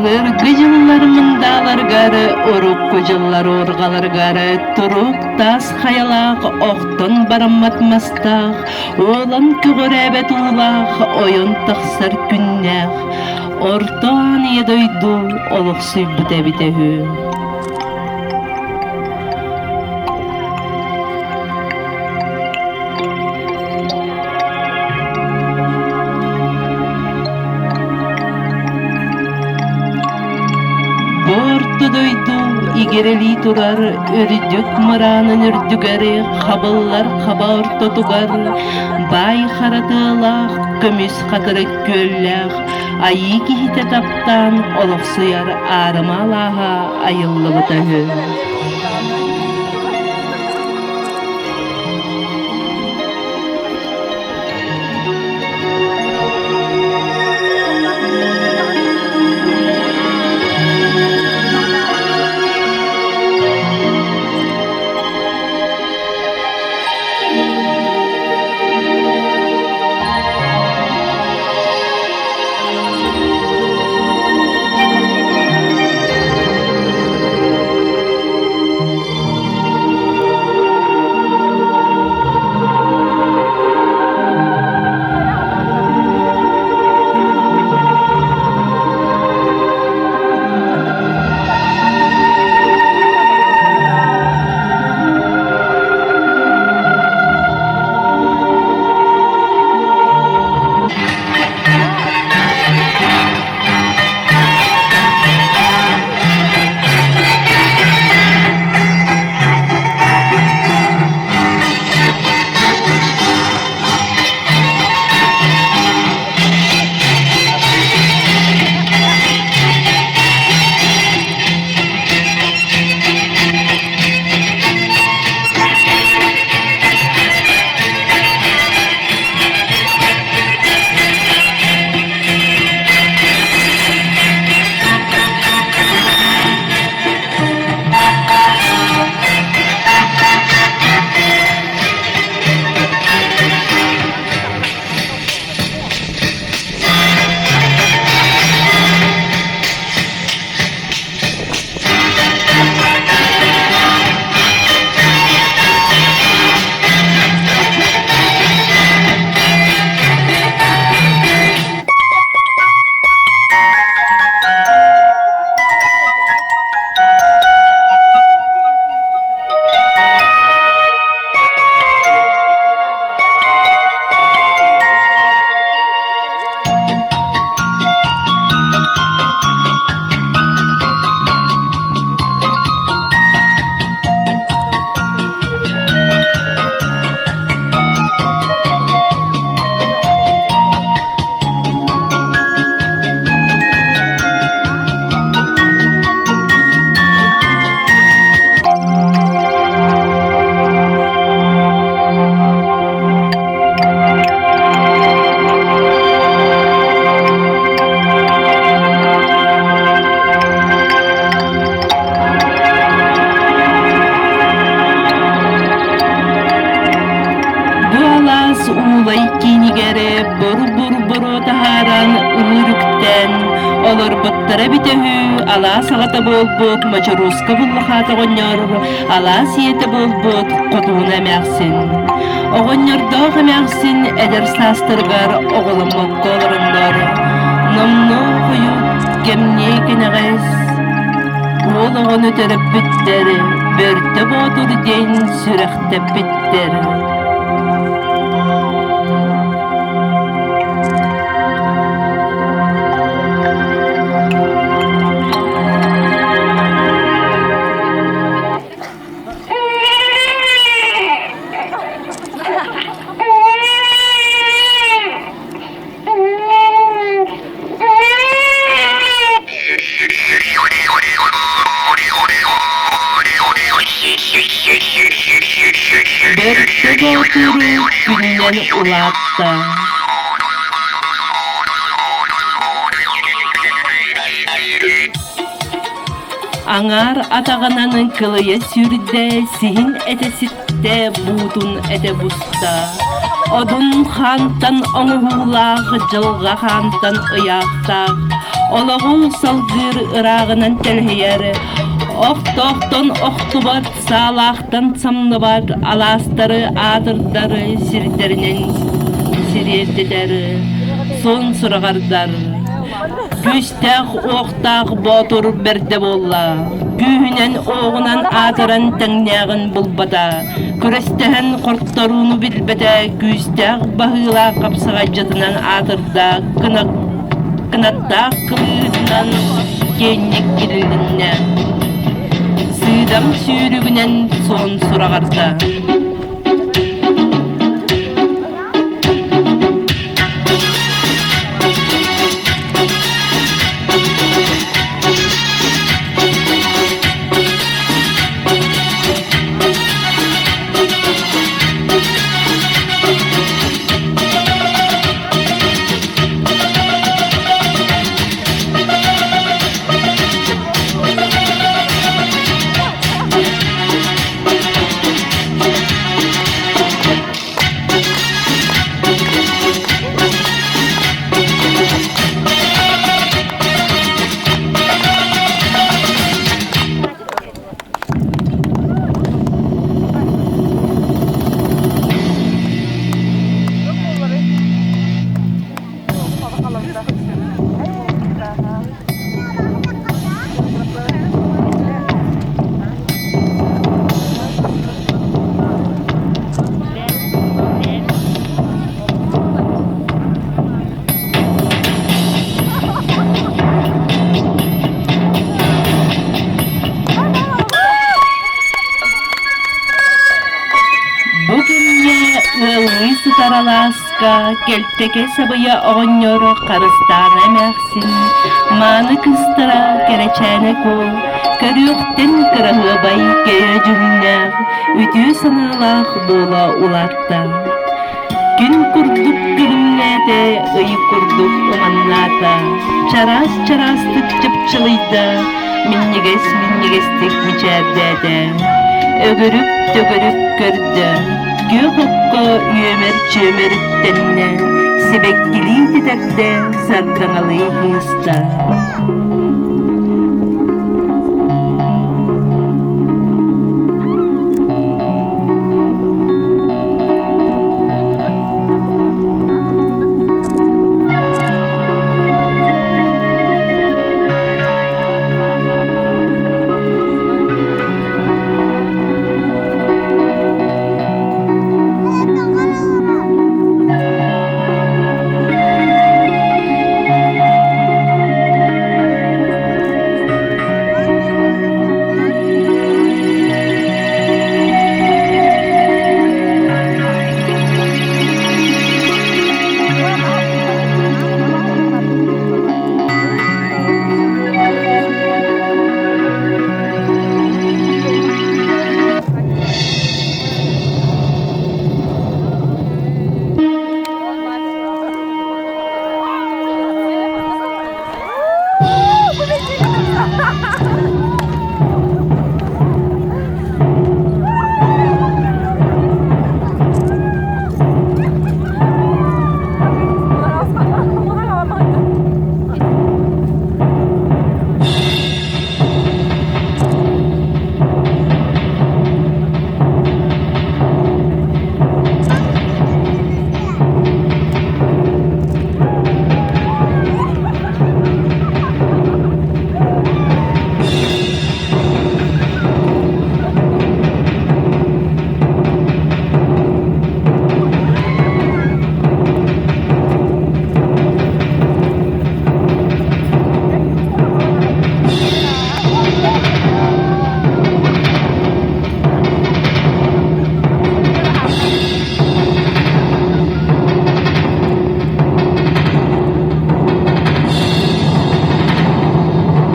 Былыргы дьыллар мындааларыгар, урукку дьыллар уорҕаларыгар турук таас хайалаах, охтон бараммат мастаах, уолан көҕүрээбэт уулаах, ойон тахсар күннээх, Орто Аан Ийэ дойду олохсуйбут эбитэ үһү. Бу орто дойду игирэлии турар үрдүк мыраанын үрдүгэр хабыллар хаба ортотугар баай хара тыалаах көмүс хатырык күөллээх айыы киһитэ таптаан олохсуйар аарыма алааһа айыллыбыта үһү. Бу алаас Уулай киинигэр бур-бур-буруо таһааран ыыр үктээн олорбуттара эбитэ үһү алаас аҕата буолбут Мочорууска Буллахаат оҕонньор алаас ийэтэ буолбут Хотууна эмээхсин. Оҕонньордоох эмээхсин эдэр саастарыгар оҕоломмокко олороннор номнуо хойут кэмниэ кэнэҕэс уол оҕону төрөппүттэр Бөртө Боотур диэн сүрэхтэппиттэр. Бэркэ Боотуру күнүнэн улаатта. Аҥаар атаҕынан кылыйа сүүрдэ, сиһин этэ ситтэ, буутун этэ буста. Одун хаантан оҥоһуулаах, дьылҕа хаантан ыйаахтаах, олоҕу салгыыр ырааҕынан тэлэһийэр, охтоохтон охтубат, саалаахтан самныбат алаастары аатырдар сирдэринэн сириэддэтэр, суон сураҕардар. Күүстээх-уохтаах боотур бэрдэ буолла. Күүһүнэн-уоҕунан аатыран тэҥнээҕин булбата. Күрэстэһэн хорторууну билбэтэ, күүстээх баһыылаах хапсаҕайдьытынан аатырда, кынаттаах кылыытынан киэҥник кирилиннэ. Сыыдам сүүрүгүнэн суон сураҕарда. Бу кэмҥэ ыаллыы сытар алааска Кэлтэкэ сабыйа оҕонньор Харыстаана эмээхсин мааны кыыстара Кэрэчээнэ Куо көрүөхтэн кыраһыабай кэрэ дьүһүннээх, үтүө санаалаах буола улаатта. Күн курдук күлүмнээтэ, ый курдук ыманнаата, чараас-чараастык чыпчылыйда, минньигэс-минньигэстик мичээрдээтэ. Өгүрүк-төгүрүк көрдө, күөх окко үөмэр-чүөмэр үктэннэ, сибэккилии тэтэрдэ, сардаҥалыы кыыста.